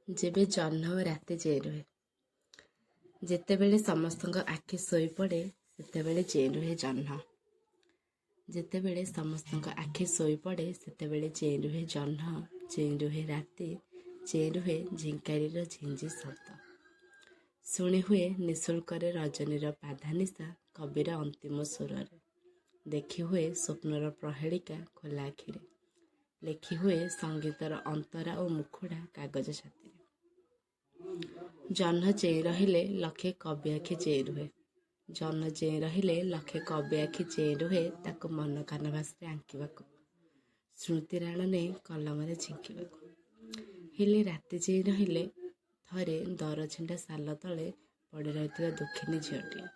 ଯେବେ ଜହ୍ନ ଓ ରାତି ଚେଇଁ ରୁହେ। ଯେତେବେଳେ ସମସ୍ତଙ୍କ ଆଖି ଶୋଇପଡ଼େ, ସେତେବେଳେ ଚେଇଁ ରୁହେ ଜହ୍ନ। ଯେତେବେଳେ ସମସ୍ତଙ୍କ ଆଖି ଶୋଇପଡ଼େ, ସେତେବେଳେ ଚେଇଁ ରୁହେ ଜହ୍ନ, ଚେଇଁ ରୁହେ ରାତି, ଚେଇଁ ରୁହେ ଝିଙ୍କାରିର ଝିଞ୍ଝି ଶବ୍ଦ। ଶୁଣି ହୁଏ ନିଃଶୁଳ୍କରେ ରଜନୀର ପାଧାନିଶା କବିର ଅନ୍ତିମ ସ୍ୱରରେ। ଦେଖି ହୁଏ ସ୍ୱପ୍ନର ପ୍ରହେଳିକା ଖୋଲା ଆଖିରେ। ଲେଖି ହୁଏ ସଙ୍ଗୀତର ଅନ୍ତରା ଓ ମୁଖୁଡ଼ା କାଗଜ ଛାତିରେ। ଜହ୍ନ ଚେଇଁ ରହିଲେ ଲକ୍ଷେ କବି ଆଖି ଚେଇଁ ରୁହେ। ଜହ୍ନ ଚେଇଁ ରହିଲେ ଲକ୍ଷେ କବି ଆଖି ଚେଇଁ ରୁହେ ତାକୁ ମନ କାନଭାସରେ ଆଙ୍କିବାକୁ, ସ୍ମୃତିରାଣ ନେଇ କଲମରେ ଝିଙ୍କିବାକୁ। ହେଲେ ରାତି ଚେଇଁ ରହିଲେ ଥରେ ଦରଛିଣ୍ଡା ସାଲ ତଳେ ପଡ଼ି ରହିଥିବା ଦୁଃଖିନୀ ଝିଅଟିଏ।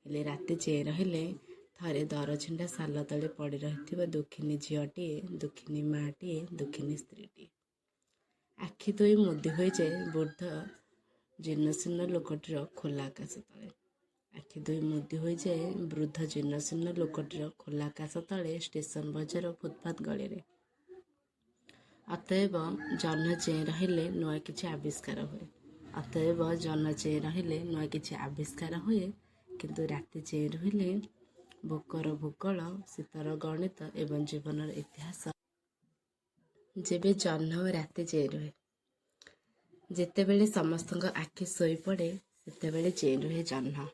ହେଲେ ରାତି ଚେଇଁ ରହିଲେ ଥରେ ଦରଛିଣ୍ଡା ସାଲ ତଳେ ପଡ଼ି ରହିଥିବା ଦୁଃଖିନୀ ଝିଅଟିଏ, ଦୁଃଖିନୀ ମାଆଟିଏ, ଦୁଃଖିନୀ ସ୍ତ୍ରୀଟିଏ। ଆଖି ଦୁଇ ମୁଦି ହୋଇଯାଏ ବୃଦ୍ଧ ଜୀର୍ଣ୍ଣଶୀର୍ଣ୍ଣ ଲୋକଟିର ଖୋଲା ଆକାଶ ତଳେ। ଆଖି ଦୁଇ ମୁଦି ହୋଇଯାଏ ବୃଦ୍ଧ ଜୀର୍ଣ୍ଣଶୀର୍ଣ୍ଣ ଲୋକଟିର ଖୋଲା ଆକାଶ ତଳେ, ଷ୍ଟେସନ ବଜାର ଫୁଟପାଥ ଗଳିରେ। ଅତଏବ ଜହ୍ନ ଚେଇଁ ରହିଲେ ନୂଆ କିଛି ଆବିଷ୍କାର ହୁଏ। ଅତଏବ ଜହ୍ନ ଚେଇଁ ରହିଲେ ନୂଆ କିଛି ଆବିଷ୍କାର ହୁଏ, କିନ୍ତୁ ରାତି ଚେଇଁ ରହିଲେ ଭୋକର ଭୂଗୋଳ, ଶୀତର ଗଣିତ ଏବଂ ଜୀବନର ଇତିହାସ। ଯେବେ ଜହ୍ନ ଓ ରାତି ଚେଇଁ ରୁହେ। ଯେତେବେଳେ ସମସ୍ତଙ୍କ ଆଖି ଶୋଇପଡ଼େ, ସେତେବେଳେ ଚେଇଁ ରୁହେ ଜହ୍ନ।